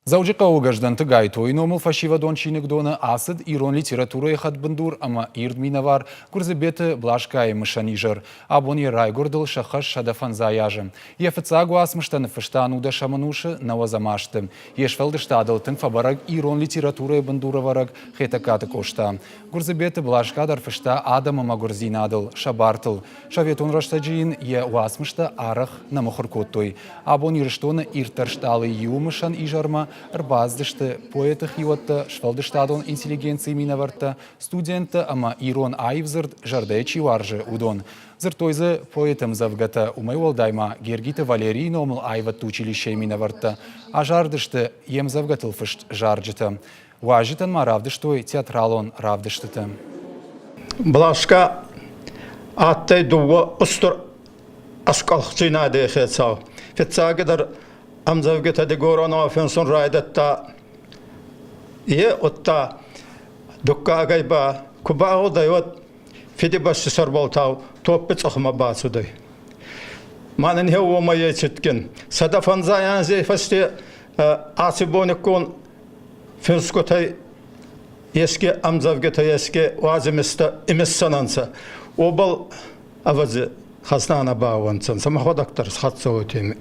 Дзӕуджыхъӕуы Гӕздӕнты Гайтойы номыл фӕсивӕдон чиныгдоны ацыд ирон литературӕйы хӕдбындур ӕмӕ ирд минӕвар Гуырдзыбеты Блашкайы мысӕн изӕр. Абон йӕ райгуырдыл сӕххӕст 105 азы. Йӕ фыццаг уацмыстӕ ныффыста ӕнудӕсӕм ӕнусы нӕуӕдзӕм азты. Йе сфӕлдыстадыл тынг фӕбӕрӕг ирон литературӕйы бындурӕвӕрӕг Хетӕгкаты Къоста. Гуырдзыбеты Блашка дӕр фыста адӕмы мӕгуырдзинадыл, сӕ бартыл. Советон рӕстӕджы йын йӕ уацмыстӕ арӕх нӕ мыхуыр кодтой. Абон Ирыстоны ирддӕр стъалыйы иуы мысӕн изӕрмӕ ӕрбацыдысты поэты хиуӕттӕ, сфӕлдыстадон интеллигенцийы минӕвӕрттӕ, студенттӕ ӕмӕ ирон аив дзырд зӕрдӕйы чи уарзы, уыдон. Дзырдтой дзы поэты ӕмдзӕвгӕтӕ, уымӕй уӕлдай ма Гергиты Валерийы номыл аивӕдты училищейы минӕвӕрттӕ азардысты йе мдзӕвгӕтыл фыст зарджытӕ. Уазджытӕн ма равдыстой театралон равдыстытӕ. Блашка адтӕй дууӕ устур ӕскъуӕлхтдзийнадей хецау. Фиццагидӕр ӕмдзӕвгитӕ дигоронау финсун райдӕдта е, удта дуккагӕй ба ку багъудӕй, уӕд Фидибӕсти сӕрбӕлтау топпи цъухмӕ бацудӕй. Мӕнӕн еу уомӕй цитгин. 105 анзей фӕсте аци бониккон финсгутӕй еске ӕмдзӕвгитӕ, еске уадзимистӕ имиссӕнӕнцӕ. Уобӕл, ӕвӕдзи, хӕзна нӕ баууӕнддзӕнцӕ, мӕхуӕдӕг дӕр схӕццӕ уотеми.